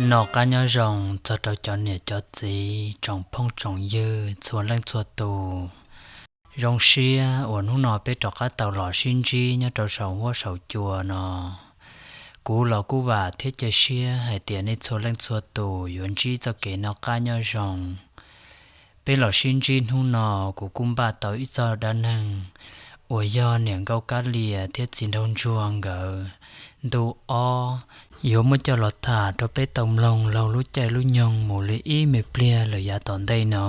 Noj qab nyob zoo txog rau cov niam cov txiv tsoom phooj tsoom ywg txhua leej txhua tus. Zoo siab uas hnub no peb rov qab tau los sib ntsib nyob rau saum huab saum cua no. Kuv los kuj vam thiab cia siab hais tias nej txhua leej txhua tus yuav ntsib txoj kev noj qab nyob zoo. Peb los sib ntsib hnub no, kuv kuj npaj tau ib txoj dab neeg uas yog niam nkauj kab lias thiab txiv nraug ntsuag nkawd ntu ob yuav muab coj los tham rau peb tau mloog laug lub caij lub nyoog mus li ib me pliag lawm yav tom ntej no.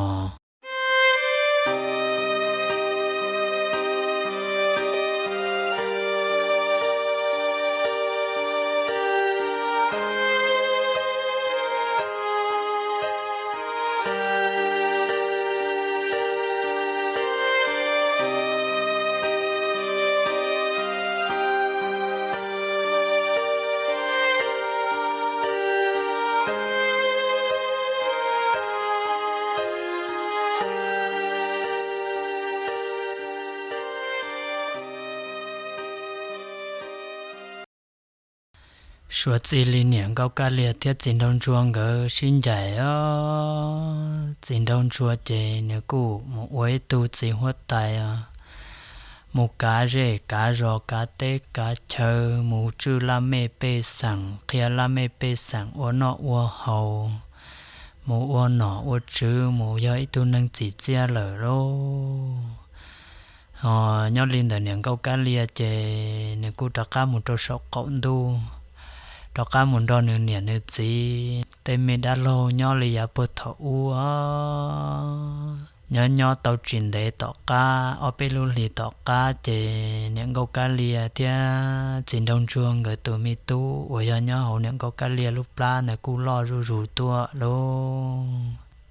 Suav txij li niam nkauj kab lias thiab txiv nraug ntsuag nkawd sib ncaim os. Txiv nraug ntsuag ces nws kuj mus ua ib tug txiv huab tais os, mus kav zej kav zos kav teb kav chaw, mus tswj laj mej pej xeem, qhia laj mej pej xeem ua noj ua haus, mus ua nom ua tswv, mus yog ib tug neeg txim txiaj lawm lauj. Nyob li ntawm niam nkauj kab lias ces nws kuj rov qab mus rau saum qaum ntuj, rov qab mus nrog nws niam nws txiv tej me dab laug nyob li yav puag thaum ub. Nyob nyob tau tsis ntev tom qab, ob peb lub hlis tom qab ces niam nkauj kab lias thiab txiv nraug ntsuag nkawd tus me tub uas yog nyob hauv niam nkauj kab lias lub plab ntawd kuj loj zuj zus tuaj lauj.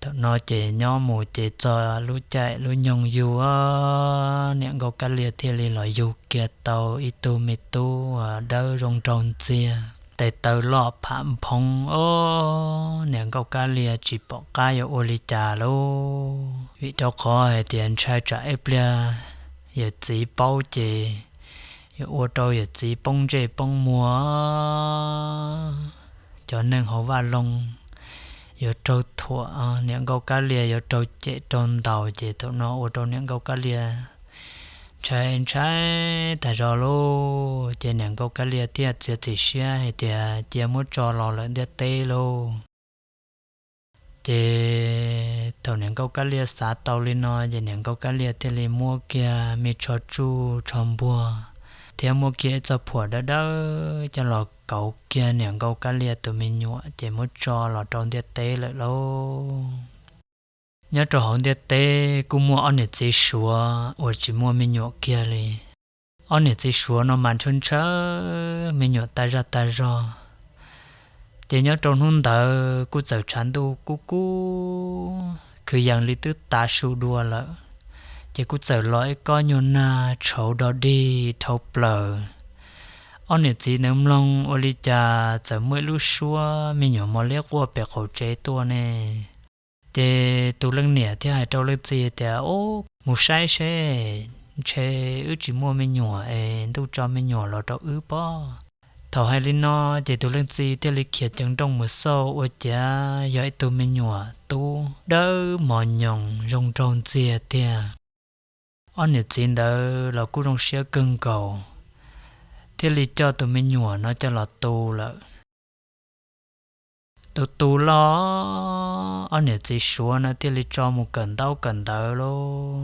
Thaum no ces nyob mus ces txog lub caij lub nyoog yug, niam nkauj kab lias thiaj li los yug kiag tau ib tug me tub dawb zoo nraug ntxiag, tes taw loj pham nphoo os. Niam nkauj kab lias tsis pom qab yuav ua li cas lauj, vim rau qhov hais tias ntshai tsam ib pliag yawm txiv paub ces yuav ua rau yawm txiv poob ntsej poob muag, cov neeg hauv vaj loog yuav raug thuam, niam nkauj kab lias yuav raug cem raug ntaus, ces thaum no ua rau niam nkauj kab lias ntshai ntshai tag zog lauj. Ces niam nkauj kab lias thiaj txiav txim siab hais tias cia muab tso los lawm ntiaj teb lauj. Ces thaum niam nkauj kab lias xav tau li no ces niam nkauj kab lias thiaj li muab kiag me tsho tsuj tsho npuag thiab muab kiag ib txoj phuam dawb dawb coj los kauv kiag niam nkauj kab lias tus me nyuam ces muab tso los rau ntiaj teb lawm lauj. Nyob rau hauv ntiaj teb kuj muaj ob niam txiv suav uas tsis muaj me nyuam kiag li. Ob niam txiv suav no mas ntshaw ntshaw me nyuam tag zaj tag zog. Ces nyob rau hnub ntawd kuj txawm tshav ntuj kub kub, kwv yees li twb tav su dua lawm, ces kuj txawm los ib kob nyuag nag tshauv dog dig dhau plaws. Ob niam txiv ntawd mloog ua li cas txawm muaj ib lub suab me nyuam mos liab quaj pem qaum tsev tuaj ne. Ces tus leej niam thiaj hais rau leej txiv tias, Ub, mus saib seb, ntshe wb tsis muaj me nyuam es ntuj tso me nyuam los rau wb pob. Thaum hais li no, ces tus leej txiv thiaj li khiav ceev nrooj mus xauj ua ciav yog ib tug me nyuam tub dawb mos nyoos zoo nraug ntxiag tiag. Ob niam txiv ntawd los kuj zoo siab kawg nkaus, thiaj li coj tus me nyuam no coj los tu lawm. Tus tu loj, ob niam txiv suav no thiaj li tso mus kawm ntaub kawm ntawv lauj,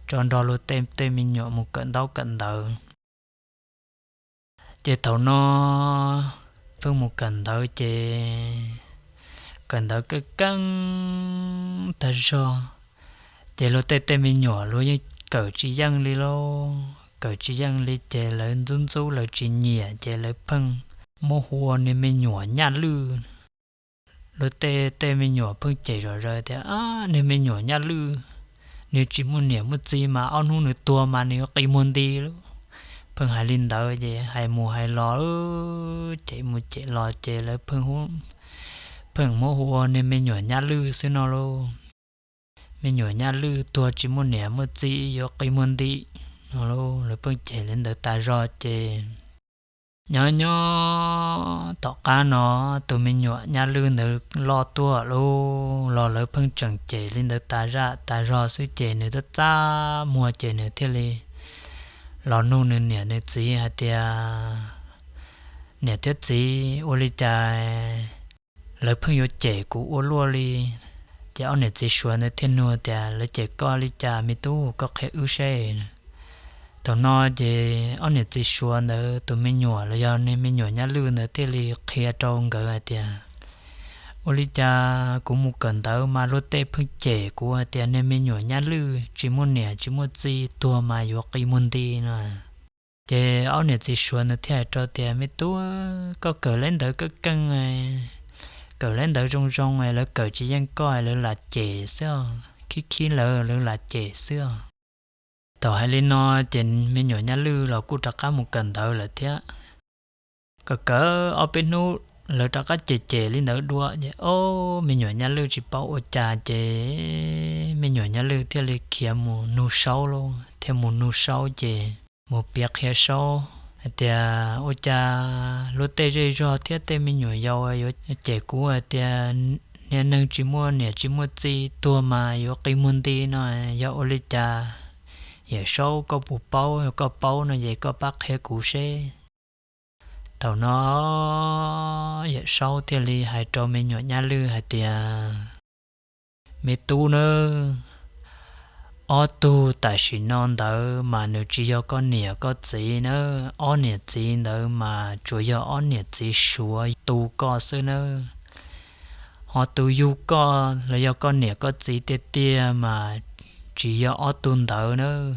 tso nrog luag tej tej me nyuam mus kawm ntaub kawm ntawv. Ces thaum no pheej mus kawm ntawv ces kawm ntawv keej keej tag zog, ces luag tej tej me nyuam luag yeej kawm tsis yeej li lauj. kawm tsis yeej li ces lawv ntxub ntxub lawv tsis nyiam ces lawv pheej muab hu ua niag me nyuam Nyaj Lwj. Luag tej tej me nyuam pheej cem zom zaws tias, Niag me nyuam Nyaj Lwj, nws tsis muaj niam muaj txiv mas ob hnub nws tuag mas nws yuav qi muag nti lauj. Pheej hais li ntawd ces hais mus hais los, cem mus cem los ces lawv pheej muab hu ua niag me nyuam Nyaj Lwj xwb no lauj. Me nyuam Nyaj Lwj tuag tsis muaj niam muaj txiv yuav qi muag nti no lauj. Lawv pheej cem li ntawd tas zog ces nyob nyob tom qab no tus me nyuam Nyaj Lwj ntawd loj tuaj lauj, los lawv pheej tseem cem li ntawd tas zaj tas zog xwb ces nws txaj txaj muag ces nws thiaj li los nug nws niam nws txiv hais tias, Niam thiab txiv, ua li cas lawv pheej yuav cem kuv ua luaj li? Ces ob niam txiv suav ntawd thiaj nug tias, Lawv cem koj li cas me tub, koj qhia wb seb. Thaum no ces ob niam txiv suav ntawd tus me nyuam los yog niag me nyuam Nyaj Lwj ntawd thiaj li qhia rau nkawd hais tias, Ua li cas kuv mus kawm ntawv mas luag tej pheej cem kuv hais tias niag me nyuam Nyaj Lwj tsis muaj niam tsis muaj txiv tuag mas yuav qi muag nti no. Ces ob niam txiv suav ntawd thiaj hais rau tias, Me tub, koj kawm lawv ntawv kawg keej, kawm lawv ntawv zoo zoo, lawv kawm tsis yeej koj lawv lam cem xwb os, khib khib lawv lawv lam cem xwb os. Thaum hais li no ces me nyuam Nyaj Lwj los kuj rov qab mus kawm ntawv lawm thiab. Kawm kawm ob peb hnub lawv rov qab cem cem li ntawd dua ces ob me nyuam Nyaj Lwj tsis paub ua cas ces me nyuam Nyaj Lwj thiaj li khiav mus nug Saub lauj, thiaj mus nug Saub ces mus piav qhia Saub hais tias, Ua cas luag tej zej zog thiab tej me nyuam yaus yuav cem kuv hais tias niag neeg tsis muaj niam tsis muaj txiv tuag mas yuav qi muag nti no, yog ua li cas? Yawm Saub, koj puas paub? Yog koj paub no ces koj pab qhia kuv seb. Thaum no Yawm Saub thiaj li hais rau me nyuam Nyaj Lwj hais tias, Me tub nawb, ob tug tam sim no ntawd mas nws tsis yog koj niam koj txiv nawb, ob niam txiv ntawd mas tsuas yog ob niam txiv suav tu koj xwb nawb. Ho tus yug koj los yog koj niam koj txiv tiag tiag mas tsis yog ob tug ntawd nawb.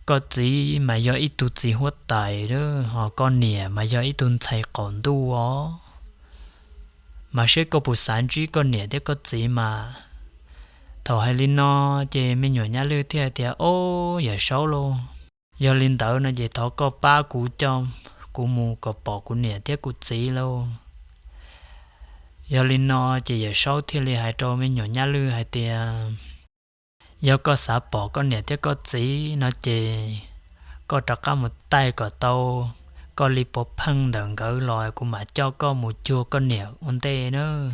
Koj txiv mas yog ib tug txiv huab tais, ho koj niam mas yog ib tug ntxhais qaum ntuj os. Mas seb koj puas xav ntsib koj niam thiab koj txiv mas. Thaum hais li no ces me nyuam Nyaj Lwj thiaj tias, Ob, Yawm Saub lauj, yog li ntawd no ces thov koj pab kuv coj kuv mus kom pom kuv niam thiab kuv txiv lauj. Yog li no ces Yawm Saub thiaj li hais rau me nyuam Nyaj Lwj hais tias, Yog koj xav pom koj niam thiab koj txiv no ces koj rov qab mus taij kom tau koj li puav pheej ntawm nkawd los kuv mam coj koj mus cuag koj niam ua ntej nawb.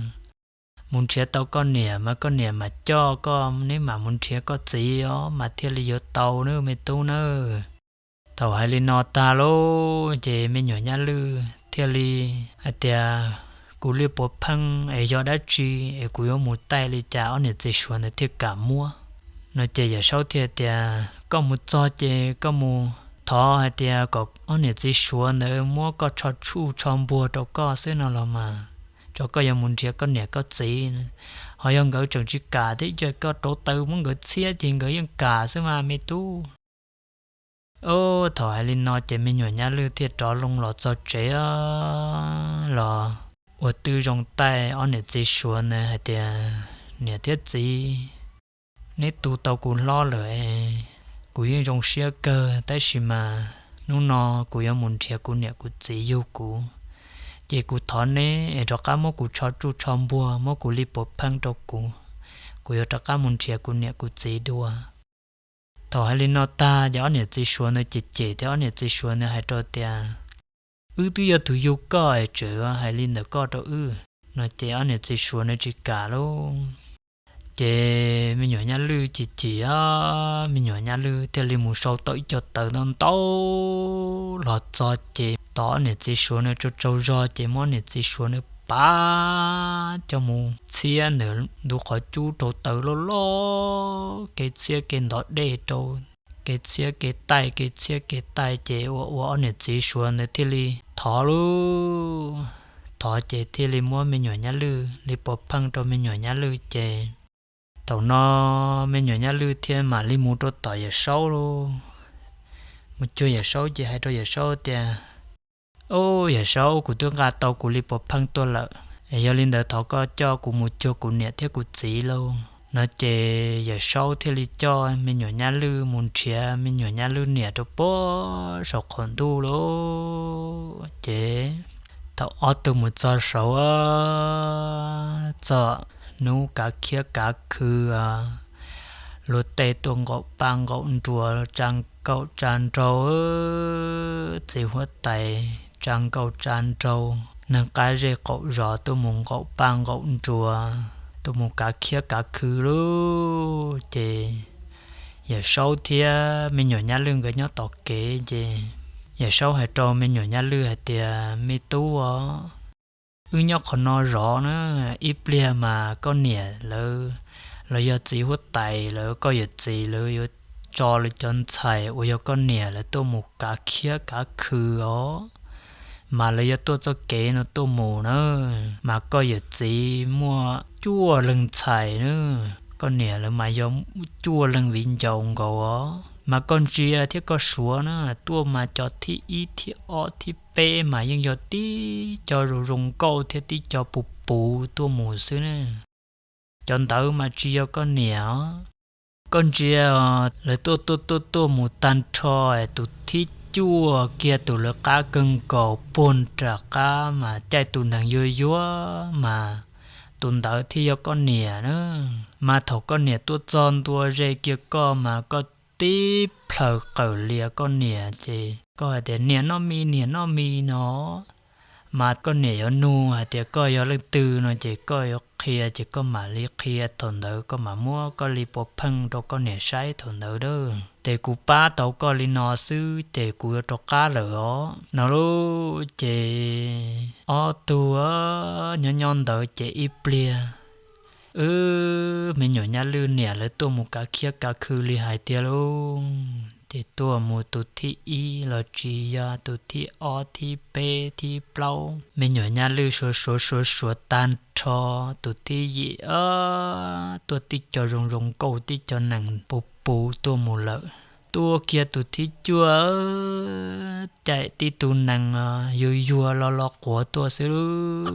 Mus nrhiav tau koj niam mas koj niam mam coj koj, neb mam mus nrhiav koj txiv os mas thiaj li yuav tau nawb me tub nawb. Thaum hais li no tag lauj ces me nyuam Nyaj Lwj thiaj li hais tias, Kuv li puav pheej es yog dab tsi es kuv yuav mus taij li cas ob niam txiv suav ntawd thiaj kam muab? No ces Yawm Saub thiaj tias, Koj mus txog ces koj mus thov hais tias kom ob niam txiv suav ntawd muab koj tsho tsuj tsho npuag rau koj xwb no los mas, tso koj yuav mus nrhiav koj niam koj txiv. Ho yog nkawd tseem tsis kam thiab, yog koj rauv taws muab nkawd txhiab ces nkawd yeej kam xwb mas me tub. Thaum hais li no ces me nyuam Nyaj Lwj thiaj rov loo los txog tsev los ua tib zoo taij ob niam txiv suav ntawd hais tias, Niam thiab txiv, neb tu tau kuv hlob lawm, kuv yeej zoo siab kawg, tab sis mas hnub no kuv yuav mus nrhiav kuv niam kuv txiv yug kuv, ces kuv thov neb es rov qab muab kuv tsho tsuj tsho npuag, muab kuv li puav pheej rau kuv, kuv yuav rov qab mus nrhiav kuv niam kuv txiv dua. Thaum hais li no tag ces ob niam txiv suav ntawd cem cem thiab ob niam txiv suav ntawd hais rau tias, Wb twb yog tus yug koj es tseem hais li ntawm koj rau wb. No ces ob niam txiv suav ntawd tsis kam lauj. Ces me nyuam Nyaj Lwj chim chim, me nyuam Nyaj Lwj thiaj li mus sau tau ib co taws ntau ntau los txog ces tos ob niam txiv suav ntawd tsaug tsaug zog ces muab ob niam txiv suav ntawd pab coj mus txhiab ntawm ntu qhov cub rau taws loj loj, kev txhiab kev ntov dej rau, kev txhiab kev taij, kev txhiab kev taij ces ua ua ob niam txiv suav ntawd thiaj li thov lauj. Thov ces thiaj li muab me nyuam Nyaj Lwj li puav pheej rau me nyuam Nyaj Lwj ces thaum no me nyuam Nyaj Lwj thiaj mam li mus rau tom Yawm Saub lauj. mus cuag Yawm Saub ces hais rau Yawm Saub tias, Ub, Yawm Saub, kuv twb nqa tau kuv li puav pheej tuaj lawm, es yog li ntawd thov koj coj kuv mus cuag kuv niam thiab kuv txiv lauj. No ces Yawm Saub thiaj li coj me nyuam Nyaj Lwj mus nrhiav me nyuam Nyaj Lwj niam rau puag saum qaum ntuj lauj. Ces thaum ob tug mus txog saud, txog hnub kav khiab kav khw, luag tej tuaj nqaum paj nqaum nruas tsa nkaum tsa nraug, txiv huab tais tsa nkaum tsa nraug, neeg qab zej qaum zos tuaj mus nqaum paj nqaum nruas, tuaj mus kav khiab kav khw lauj. Ces Yawm Saub thiab me nyuam Nyaj Lwj nkawd nyob tom kev ces Yawm Saub hais rau me nyuam Nyaj Lwj hais tias, Me tub os, wb nyob qhov no zov na, ib pliag mas koj niam lawv los yog txiv huab tais lawv, koj yawm txiv lawv yuav tso lawv cov ntxhais uas yog koj niam lawv tuaj mus kav khiab kav khw os, mas lawv yuav tuaj txoj kev no tuaj mus na, mas koj yawm txiv muaj cuaj leeg ntxhais na, koj niam lawv mas yog cuaj leeg viv ncaus nkaus os, mas koj ntsia thiab koj suav na, tuaj mas cov thib ib thib ob thib peb mas yeej yog tib co zoo zoo nkauj thiab tib co puv puv tuaj mus xwb na. Cov ntawd mas tsis yog koj niam os. Koj ntsia, lawv tuaj tuaj tuaj tuaj mus tag nrho, tus thib cuaj kiag tus lawv qab kawg nkaus puag nram qab mas caij tus nees yuag yuag mas tus ntawd thiaj yog koj niam na. Mas thaum koj niam tuaj txog ntua ze kiag koj mas koj tib plhaws qawm lias koj niam ces koj hais tias, Niam noj mis, niam noj mis no. Mas koj niam yuav nug hais tias koj yog leej twg no ces koj yuav qhia ces koj mam li qhia, thaum ntawd koj mam muab koj li puav pheej rau koj niam saib thaum ntawd a. Ces kuv pab tau koj li no xwb ces kuv yuav rov qab lawm os no lauj. Ces ob tug nyob nyob ntawd ces ib pliag, wb me nyuam Nyaj Lwj niam lawv tuaj mus kav khiab kav khw li hais tiag lauj. Ces tuaj mus tus thib ib los tsis yog, tus thib ob thib peb thib plaub, me nyuam Nyaj Lwj suav suav suav suav tag nrho, tus thib yim tuaj tib co zoo zoo nkauj tib co nees puv puv tuaj mus lawm. Tuaj kiag tus thib cuaj caij tib tug nees yuag yuag lo lo quav tuaj xwb.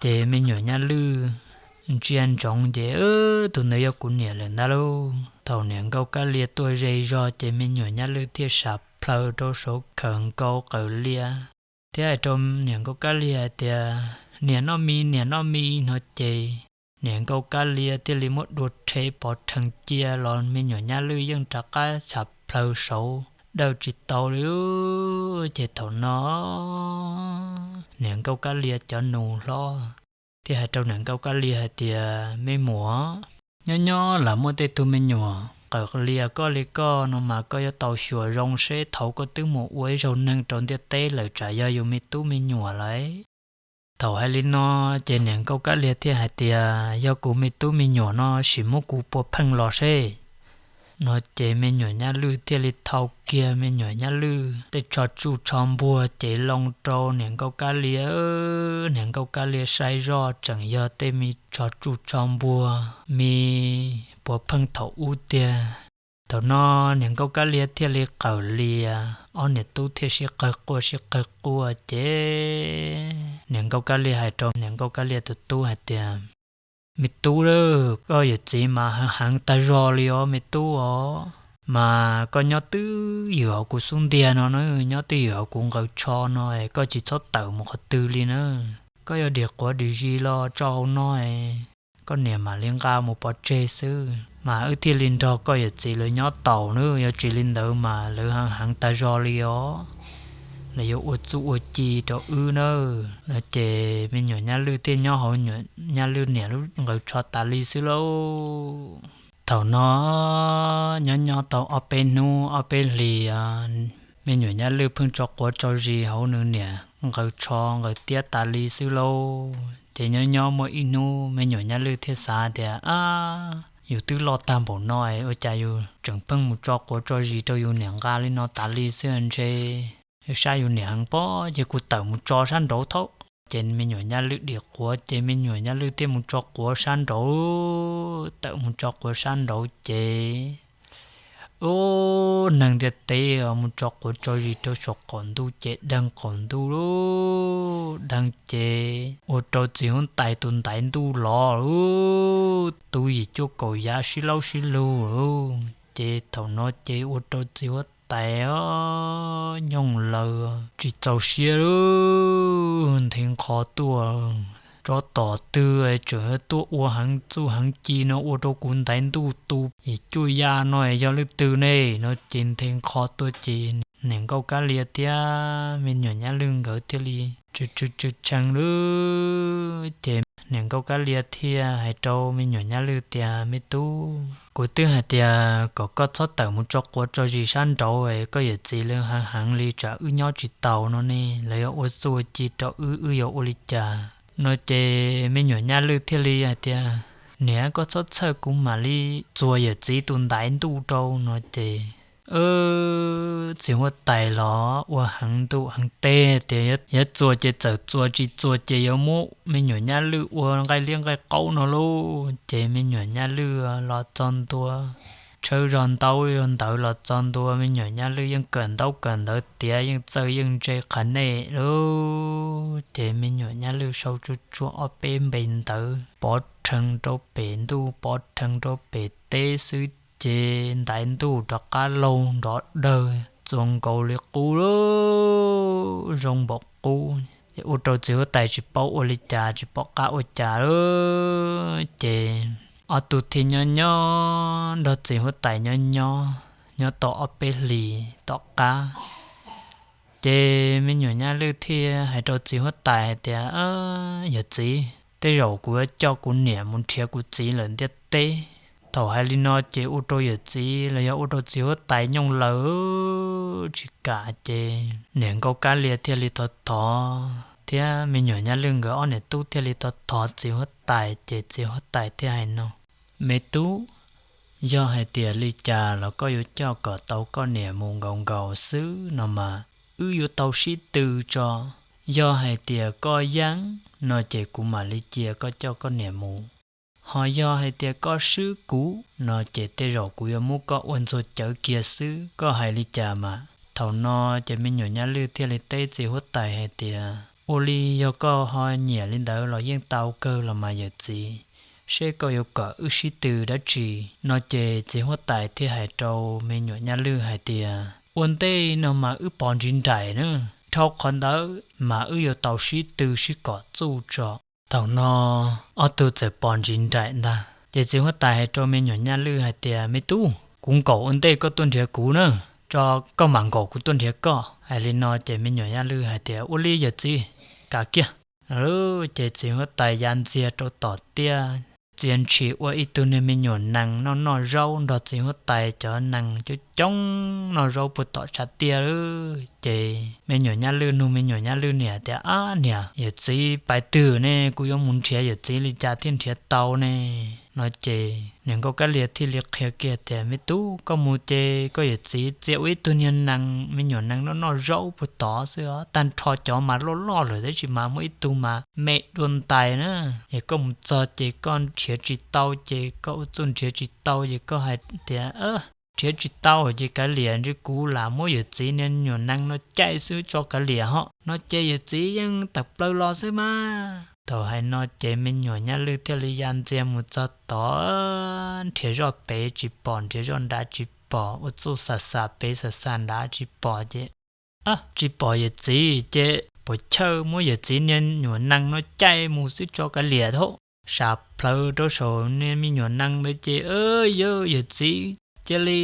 Ces me nyuam Nyaj Lwj ntsia ntsoov ces, Tus ntawd yog kuv niam lawm ntag lauj. Thaum niam nkauj kab lia tuaj ze zog ces me nyuam Nyaj Lwj thiaj sam plhaws rau saud khawm nkaus qawm lias thiab hais rau niam nkauj kab lia hais tias, Niam noj mis, niam noj mis no ces niam nkauj kab lia thiaj li muab dua rhe pov rhees cia los me nyuam Nyaj Lwj yeej rov qab sam plhaws saud dawj tsis tau li. Ces thaum no niam nkauj kab lia cov nus hlob thiaj hais rau niam nkauj kab lia hais tias, Me muam, nyob nyob lam muaj tej tug me nyuam qawm lias koj li koj no mas koj yuav tau xyuas zoo seb thaum koj twb mus ua ib zaug neeg rau ntiaj teb lawm tsam yog yus me tub me nyuam lawm. Thaum hais li no ces niam nkauj kab lia thiaj hais tias, Yog kuv me tub me nyuam no sim muab kuv puav pheej los seb. No ces me nyuam Nyaj Lwj thiaj li thau kiag me nyuam Nyaj Lwj tej tsho tsuj tsho npuag cev loo rau niam nkauj kab lia. Niam nkauj kab lia saib zoj tseem yog tej me tsho tsuj tsho npuag, me puav pheej thaum ub tiag. Thaum no niam nkauj kab lia thiaj li qawm lias, ob niam tub thiaj sib qawg quaj sib qawg quaj ces niam nkauj kab lia hais rau niam nkauj kab lia tus tub hais tias, Me tub, koj yawm txiv mas heev heev tag zog li os me tub os. Mas koj nyob twj ywm hauv kuv xub ntiag no na, nyob twj ywm hauv kuv nqaws tsho no, koj tsis txhob tawm mus qhov twg li na. Koj yuav dim quav dim zis los tso hauv no, koj niam mam li nqa mus pov tseg xwb, mas wb thiaj li nrog koj yawm txiv lawv nyob taus na. Yuav tsis li ntawd mas lawv heev heev tag zog li os, lawv yuav ua txuj ua ci rau wb nawb. No ces me nyuam Nyaj Lwj thiaj nyob hauv nyuam Nyaj Lwj niam lub nqaws tsho tas li xwb lauj. Thaum no nyob nyob tau ob peb hnub ob peb hlis, me nyuam Nyaj Lwj pheej tso quav tso zis hauv nws niam nqaws tsho nqaws tiab tas li xwb lauj. Ces nyob nyob muaj ib hnub me nyuam Nyaj Lwj thiaj xav tias, Ab, yus twb loj tag npaum no es ua cas yus tseem pheej mus tso quav tso zis rau yus niam nqa li no tas li xwb ntshe. Yus saib yus niam heev pob ces kuv tawm mus tso sab nraud thaum. Ces me nyuam Nyaj Lwj dim quav ces me nyuam Nyaj Lwj thiaj mus tso quav sab nraud, tawm mus tso quav sab nraud ces Ub, neeg ntiaj teb mus tso quav tso zis rau saum qaum ntuj ces deeg qaum ntuj lub deeg ces ua rau txiv huab tais tus ntaiv ntuj los lub tub yim cuaj kaum yav sib laub sib lug lub. Ces thaum no ces ua rau txiv huab tais nyooj laws tsis txaus siab lub nthe nqho tuaj, tsob tom twg tseem tuaj ua heev txuj heev ci no ua rau kuv ntaiv ntuj tu yim cuaj yav no yog leej twg ne no ces nthe nqho tuaj ces niam nkauj kab lias thiab me nyuam nyab lwj nkawd thiaj li tshee tshee lub. Ces niam nkauj kab lias thiaj hais rau me nyuam nyab lwj tias, Me tub, kuv twb hais tias kom koj txhob tawm mus tso quav tso zis sab nraud, koj yawm txiv lawv heev heev li tsam wb nyob tsis taus no ne, lawv yuav ua txuj ci rau wb, wb yuav ua li cas no. Ces me nyuam nyab lwj thiaj li hais tias, Niam, koj txhob txhawj, kuv mam li txuas yawm txiv tus ntaiv ntuj rau no ces txiv huab tais los ua heev ntuj heev teb tias yuav txuas ces txawm txuas, tsis txuas ces yuav muab me nyuam nyab lwj ua nqaij liab nqaij qaub no lub. Ces me nyuam nyab lwj los txog ntua, tshawb zog ntaub zog ntawv los txog ntua, me nyuam nyab lwj yeej kawm ntaub kawm ntawv tiav, yeej txawj yeej ntse qhav nej lub. Ces me nyuam nyab lwj sau tsuag tsuag ob peb npe ntawv pov rhees rau pem ntuj pov rhees rau pem teb xwb ces ntaiv ntuj rov qab laug nrov dawg txuas nkaus li qub lub zoo npaum qub. Ces ua rau txiv huab tais tsis paub ua li cas, tsis pom qab ua cas lub. Ces ob tug thiaj nyob nyob nrog txiv huab tais nyob nyob, nyob tau ob peb hlis tom qab ces me nyuam nyab lwj thiaj hais rau txiv huab tais hais tias, Yawm txiv, tej zaum kuv yuav coj kuv niam mus nrhiav kuv txiv lawm ntiaj teb. Thaum hais li no ces ua rau yawm txiv los yog ua rau txiv huab tais nyooj laws tsis kam ces niam nkauj kab lias thiaj li thov thov thiab me nyuam nyab lwj nkawd ob niam tub thiaj li thov thov txiv huab tais ces txiv huab tais thiaj hais no, Me tub, yog hais tias li cas los koj yuav coj kom tau koj niam mus nkaus nkaus xwb no mas wb yuav tau sib tw tso. Yog hais tias koj yeej no ces kuv mam li cia koj coj koj niam mus. Ho yog hais tias koj swb kuv no ces tej zaum kuv yuav muab koj ua ntxuag cawv kiag xwb, koj hais li cas mas? Thaum no ces me nyuam nyab lwj thiaj li teb txiv huab tais hais tias, Ua li yog koj ho nyiam li ntawd los yeej tau kawg los mas yawm txiv, seb koj yuav kom wb sib tw dab tsi? No ces txiv huab tais thiaj hais rau me nyuam nyab lwj hais tias, Ua ntej no mas wb pov ntsis nraim na, dhau qhov ntawd mas wb yuav tau sib tw sib kom txuj tso. Thaum no ob tug txawm pov ntsis nraim ntag ces txiv huab tais hais rau me nyuam nyab lwj hais tias, Me tub, kuv nkaum ua ntej koj tuaj nrhiav kuv na, tso koj mam nkaum kuv tuaj nrhiav koj. Hais li no ces me nyuam nyab lwj hais tias, Ua li yawm txiv, kam kiag. Ces txiv huab tais ya ntxiag rau tom tiaj, txia ntshis ua ib tug niag me nyuam nees noj noj zaub nrog txiv huab tais cov nees coob coob noj zaub puag tom tshav tiaj lawm. Ces me nyuam nyab lwj nug me nyuam nyab lwj niam tias, Ab niam, yawm txiv pais twg ne? Kuv yuav mus nrhiav yawm txiv li cas thiaj nrhiav tau ne? No ces niam nkauj kab lias thiaj li qhia kiag tias, Me tub, koj mus ces koj yawm txiv txia ua ib tug niag nees, me nyuam nees noj noj zaub puag tod xwb os, tag nrho cov mas loj loj lawm tab sis mas muaj ib tug mas me dua ntais na. Es koj mus txog ces koj nrhiav tsis tau ces koj ua txuj nrhiav tsis tau ces koj hais tias, Nrhiav tsis tau ces kav liam, ntshe kuv lam muab yawm txiv niag nyuam nees no caij xwb, tso kav liam ho. No ces yawm txiv yeej tawm plaws los xwb mas. Thaum hais no ces me nyuam nyab lwj thiaj li ya ntxiag mus txog tod, nrhiav zoj pem tsis pom, nrhiav zoj nrad tsis pom, ua txuj xam xam pem xam xam nrad tsis pom ces, Tsis pom yawm txiv ces puas chawj muab yawm txiv niag nyuam nees no caij mus xwb, tso kav liam thaum. Sam plhawv rau saum niag me nyuam nees ntawd ces, Yawg, yawm txiv cia li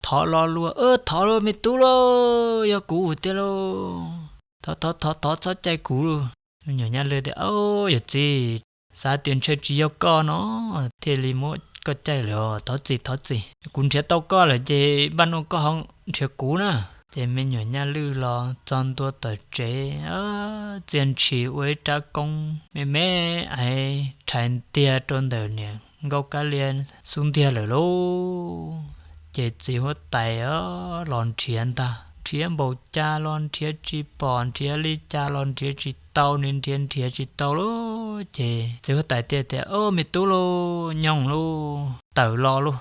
thov los lus, Thov lauj me tub lauj, yog kuv tiag lauj, thov thov thov thov txhob caij kuv lauj. Me nyuam nyab lwj tias, Yawm txiv, xav tias ntshe tsis yog koj no thiaj li muab koj caij lawm, thov txim thov txim, kuv nrhiav tau koj lawm ces npaj no koj ho nrhiav kuv na. Ces me nyuam nyab lwj los txog ntua tom tsev, txia ntshis ua ib rab koob me me ais rhais ntiag rau ntawm niam nkauj kab lias xub ntiag lawm lauj. Ces txiv huab tais los nrhiav ntag, nrhiav npaum cas los nrhiav tsis pom, nrhiav li cas los nrhiav tsis tau, nrhiav nrhiav tsis tau lauj. Ces txiv huab tais thiaj tias, Au me tub lauj, nyooj lauj, tawm los lauj,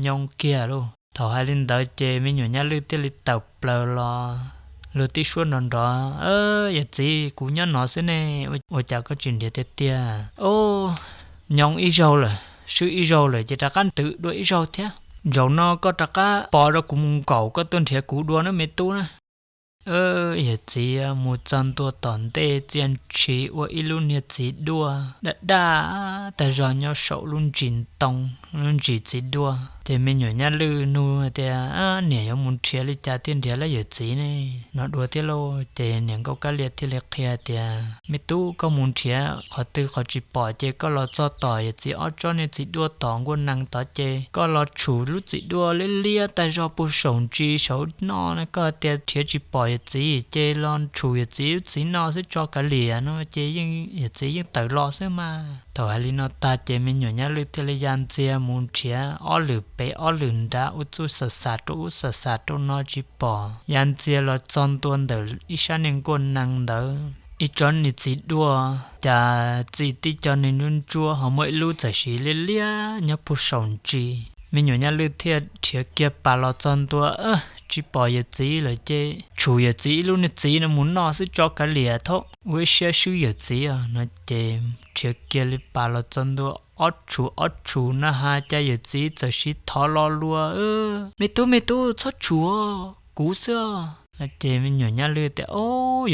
nyooj kiag lauj. Thaum hais li ntawd ces me nyuam Nyaj Lwj thiaj li tawm plaws los, luag tib suab nrov nrov, Yawm txiv, kuv nyob no xwb ne, ua cas koj tsis nrhiav tiag tiag? O, nyoos ib zaug lawm, swb ib zaug lawm ces rov qab twv dua ib zaug thiab. Zaum no koj rov qab pom rau kuv mus nkaum koj tuaj nrhiav kuv dua nawb me tub na. Yawm txiv mus txog ntua tom ntej txia ntshis ua ib lub niag txiv duaj daj daj tag zog nyob saum lub ntsis ntoo, lub ntsis txiv duaj. Ces me nyuam Nyaj Lwj nug tias, Niam yuav mus nrhiav li cas thiaj nrhiav lawv yawm txiv ne? No dua thiab lauj. Ces niam nkauj Kab Lia thiaj li qhia tias, Me tub, koj mus nrhiav qhov twg qhov tsis pom ces koj los txog tom yawm txiv ob tsob niag txiv duaj tom nkuaj nees tod ces koj los tshum lub txiv duaj liab liab tag zog puag saum ntsis saum no, koj tias nrhiav tsis pom yawm txiv ces los tshum yawm txiv lub txiv no xwb tso kav liam no ces yawm txiv yeej tawm los xwb mas. Thaum hais li no tag ces me nyuam Nyaj Lwj thiaj li ya ntxiag mus nrhiav ob lwm pem ob lwm nrad, ua txuj xam xam rau ub xam xam rau no tsis pom. Ya ntxiag los txog ntua ntawm ib sab niag nkuaj nees ntawd ib tsob niag txiv duaj, cas txi tib co niag ntsuab ntsuab ho muaj ib lub txawm siv liab liab nyob puag saum ntsis. Me nyuam Nyaj Lwj thiaj nrhiav kiag pas los txog ntua, tsis pom yawm txiv lawm ces tshum yawm txiv ib lub niag txiv no mus noj xwb tso kav liam thaum ua ib siab swb yawm txiv no ces nrhiav kiag li pas los txog ntua ob tshum ob tshum na has cas yawm txiv txawm siv thov lo lua, Me tub, me tub, txhob tshum, kuv xwb. Ces me nyuam Nyaj Lwj tias, O,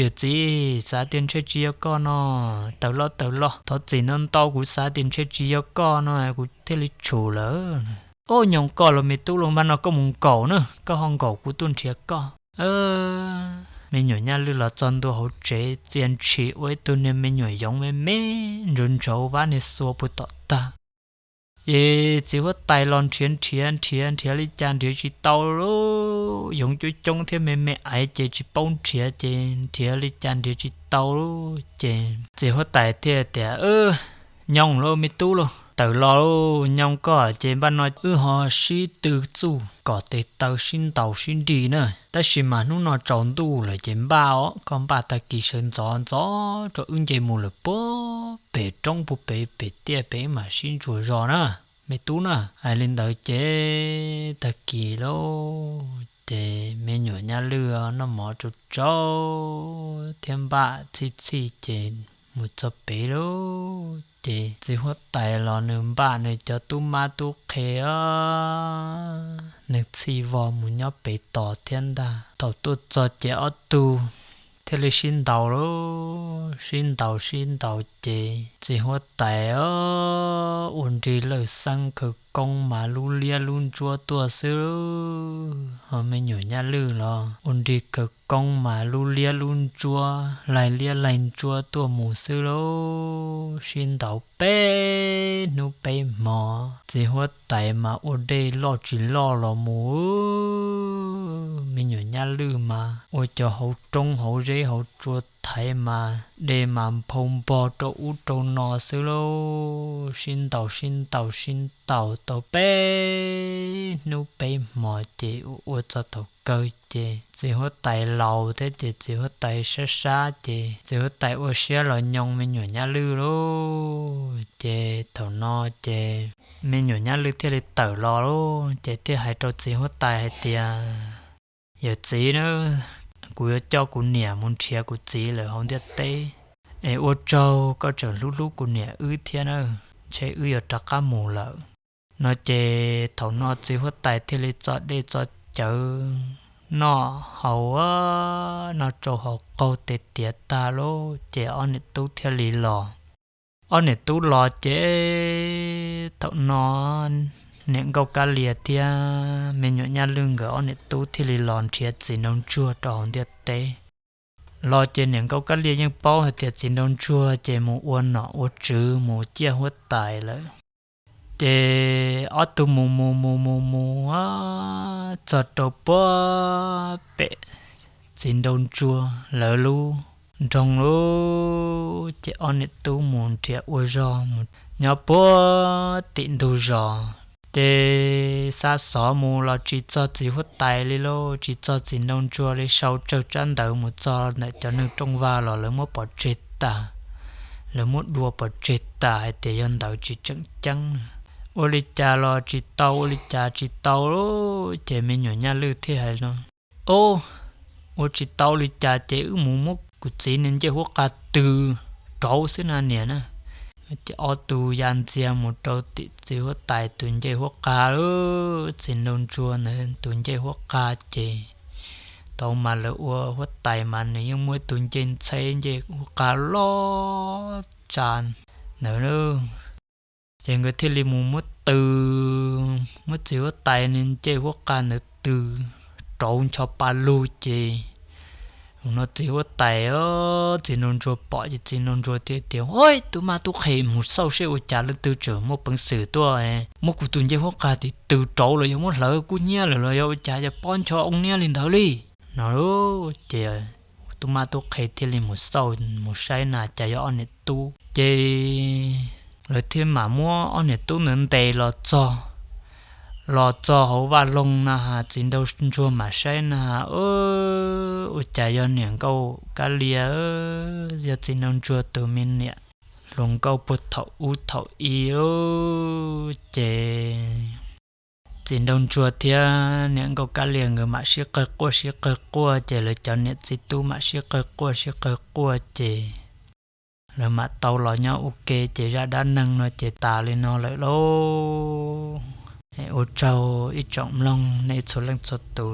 yawm txiv, xav tias ntshe tsis yog koj no, tawm los tawm los, thov txim ntau ntau, kuv xav tias ntshe tsis yog koj no kuv thiaj li tshum lawm. O, nyoos koj los me tub, los npaj no koj mus nkaum na, koj ho nkaum kuv tuaj nrhiav koj. Me nyuam Nyaj Lwj los txog ntua hauv tsev txia ntshis ua ib tug niag me nyuam yoov me me ntsuav ntsuav vab niag xua puag tom tag. Ces txiv huab tais los nrhiav nrhiav nrhiav nrhiav li cas nrhiav tsis tau lauj, yoov coob coob thiab me me aiv ces tsis paub nrhiav ces nrhiav li cas nrhiav tsis tau lauj. Ces txiv huab tais thiaj tias, Nyoos lauj me tub lauj, tawm los lauj, nyoos koj ces npaj no wb ho sib tw txuj kom tes taw sib ntaus sib nrig na. Tab sis mas hnub no tsaus ntuj lawm ces npaj os, koj npaj tag kis sawv ntxov ntxov rau wb nce mus lawm puag pem roob puag pem pem tiaj pem wb mam sib ntsuas zog na, me tub na. Hais li ntawd ces tag kis lauj, ces me nyuam Nyaj Lwj noj mov tsau tsau thiab npaj txhij txhij ces mus txog pem lauj, ces txiv huab tais los nws npaj nws cov tub mab tub qhe os, nws txhij vog mus nyob pem tos thiab ntag. Thaum tuaj txog ces ob tug thiaj li sib ntaus lauj, sib ntaus sib ntaus ces txiv huab tais os, ua nrig lawj xeeb khawv koob mas lub liab lub ntsuab tuaj xwb lauj. Ho me nyuam Nyaj Lwj los ua nrig khawv koob mas lub liab lub ntsuab laig liab laig ntsuab tuaj mus xwb lauj. Sib ntaus peb hnub peb hmo, txiv huab tais mas ua dej loj tsis loj los mus, me nyuam Nyaj Lwj mas ua cov hauv roob hauv zeb hauv tsua thaiv mas dej mas nphau npog rau ub rau no xwb lauj. Sib ntaus sib ntaus sib ntaus tau peb hnub peb hmo ces ua ua txog thaum kawg ces txiv huab tais laus thiab ces txiv huab tais sab sab ces txiv huab tais ua siab los nyoo me nyuam Nyaj Lwj lauj. Ces thaum no ces me nyuam Nyaj Lwj thiaj li tawm los lauj, ces thiaj hais rau txiv huab tais hais tias, Yawm txiv na, kuv yuav coj kuv niam mus nrhiav kuv txiv lawm hauv ntiaj teb, es ua tsaug koj tseem hlub hlub kuv niam wb thiab na, ntshe wb yuav rov qab mus lawm. No ces thaum no txiv huab tais thiaj li txo dej txo cawv noj haus, noj tsau haus qaug tes tiav tag lauj, ces ob niam tub thiaj li los. Ob niam tub los ces thaum no niam nkauj Kab Lias thiab me nyuam Nyaj Lwj nkawd ob niam tub thiaj li los nrhiav txiv nraug ntsuag rau hauv ntiaj teb. Los ces niam nkauj Kab Lias yeej paub hais tias txiv nraug ntsuag ces mus ua nom ua tswv mus ciaj huab tais lawm. Ces ob tug mus mus mus mus mus txog rau puag pem txiv nraug ntsuag lawv lub nroog lauj, ces ob niam tub mus nrhiav ua zog mus nyob puag tim ntug zos. Ces xa xov mus los tsis txog txiv huab tais li lauj, tsis txog txiv nraug ntsuag li, sau tsawg tsab ntawv mus txog ntawm cov neeg rooj vag los lawv muab pov tseg tas, lawv muab dua pov tseg tas hais tias yog ntawv tsis tseem ceeb. ua li cas los tsis tau, ua li cas tsis tau. Ces me nyuam Nyaj Lwj thiaj hais no, Ob, ua tsis tau li cas ces wb mus muab kuv txiv niag ncej huab qa tw rauv xwb na niam na. Ces ob tug ya ntxiag mus rau tim txiv huab tais tus ncej huab qa, txiv nraug ntsuag ntawd tus ncej huab qa ces tau mas lawv ua huab tais mas nws yeej muaj tus ncej ntxheb ncej huab qa loj tsa ntawd. Ces nkawd thiaj li mus muab tw, muab txiv huab tais niag ncej huab qa ntawd tw rauv ncho pa lug ces no txiv huab tais, txiv nraug ntsuag pom ces txiv nraug ntsuag thiaj tias, Ub, tub mab tub qhe, mus xauj seb ua cas leej twg tseem muaj peev xwm tuaj muab kuv tus ncej huab qa tim tw rauv los yog muab hlawv kub hnyiab lawm los yog ua cas yog pob ncho oo niab li ntawd li no. Ces tub mab tub qhe thiaj li mus xauj mus saib na cas yog ob niam tub ces lawv thiaj mam muab ob niam tub ntawd ntes los txog, los txog hauv vaj loog na has txiv nraug ntsuag mam saib na, ua cas yog niam nkauj Kab Lia, yog txiv nraug ntsuag tus me niam hluas nkauj puag thaum ub thaum i. Ces txiv nraug ntsuag thiab niam nkauj Kab Lia nkawd mam sib qawg quaj sib qawg quaj ces lawv cov niam txiv tub mam sib qawg quaj sib qawg quaj ces lawv mam tau los nyob ua ke ces zaj dab neeg no ces tas li no lawm lauj. Ua tsaug ib tsoom mloog nej txhua leej txhua tus.